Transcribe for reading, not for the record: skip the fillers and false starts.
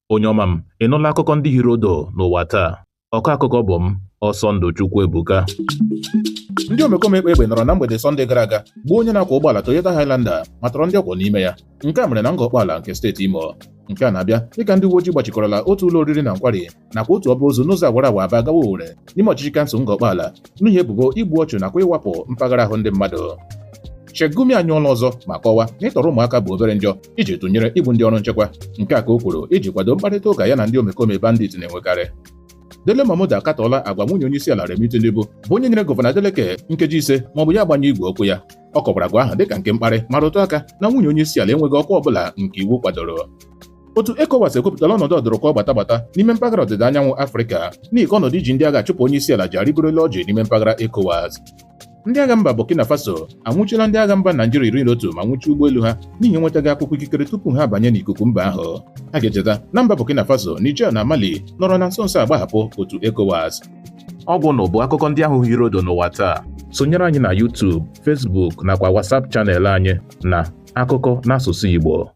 Onye ọma m, ị nụla akụkọ ndị hiri odo n'ụwa taa? Ọkọ akụkọ bụ m, Ọsọndụ Chukwuebuka. Ndị omekome ekpe egbe nọrọ na mgbede Sọnde gara aga gbuo onye na-akwọ ụgbọala Toyota Highlander ma tọrọ ndị ọkwọ n'ime ya. Nke a mere na Ngor-Okpala nke steeti Imo. Nke a na-abịa dịka ndị uwe ojii gbachikọrọla otu ụlọ oriri na nkwari nakwa otu ọba ozu n'ụzọ awara awa Aba gawa Owerri n'ime ọchịchị kansụl Ngor-Okpala n'ihi ebubo igbu ọchụ nakwa ịwakpo mpaghara ahụ ndị mmadụ. Sheikh Gumi anyụọla ọzọ ma kọwaa na ịtọrọ ụmụaka bụ obere njọ iji tụnyere igbu ndị ọrụ nchekwa. Nke a ka o kwuru iji kwado mkparịta ụka ya na ndị omekome bandit na-enwekarị. Dele Momodu akatọọla agwa nwunye onye isi ala Remi Tinubu, bụ onye nyere Gọvanọ Adeleke nkeji 5 maọbụ ya agbanye igwe okwu ya. Ọ kọwara agwa ahụ dịka nke mkparị ma rụtụ aka na nwunye onye isi ala enweghị ọkwa ọbụla nke iwu kwadoro. Otu ECOWAS ekwupụtala ọnọdụ ọdụrụkọ gbata gbata n'ime mpaghara ọdịda anyanwụ Afrịka n'ihi ka ọnọdụ iji ndị agha chụpụ onye isi ala ji arịgorola ọjị n'ime mpaghara ECOWAS. Ndị agha mba Burkina Faso anwụchiela ndị agha mba Naijiria 11 ma nwụchie ụgbọelu ha n'ihi enwetaghị akwụkwọ ikikere tupu ha abanye n'ikuku mba ahụ. A ga-echeta na mba Burkina Faso, Niger na Mali nọrọ na nso nso agbahapụ otu ECOWAS. Ọ gwụ na bụ akụkọ ndị ahụ hiri odo n'ụwa taa. Sonyere anyị na YouTube, Facebook nakwa WhatsApp channel anyị na Akụkọ n'asụsụ Igbo.